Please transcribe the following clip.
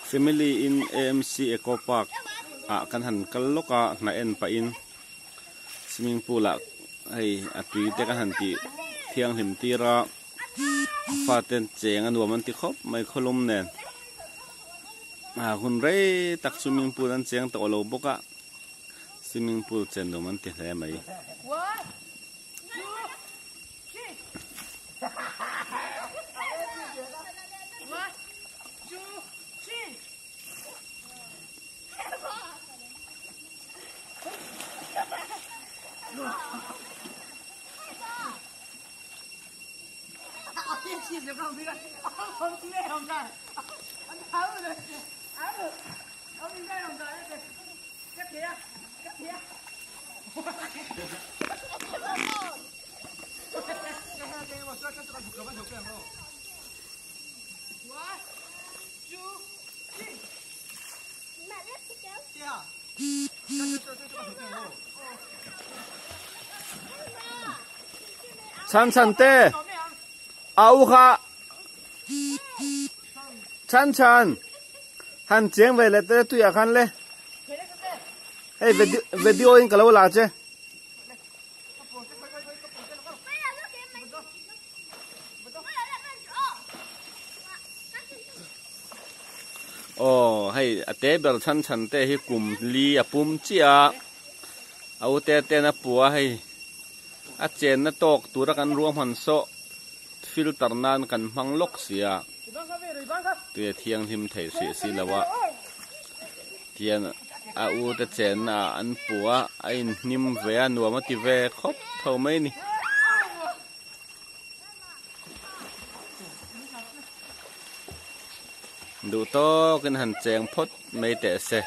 Family in AMC Eco Park ah kan han kal lawk a hna en pahin swimming pool ah hei a tui te kan han tih thianghlim tir a fate cheng a nuam an ti khawp mai khawlum nen ah hun rei tak swimming pool an cheng tawh lo bawk a swimming pool chen nuam an ti hle mai. Chhan chhan te au kha chhan chhan han cheng ve leh te tuiah khan le hei video in ka lo la che. Aw hei a te ber chhan chhan te hi kum li a pum chiah a a u te ten a pua hei a chenna tawk tura kan ruahman sawh filter nan kan hmang lawk si a tui a thianghlim thei hrih si lo a tian a u te chenna ah an pua a inhnim ve a nuam a ti ve khawp tho mai a ni. Duh tawkin han cheng phawt mai teh se.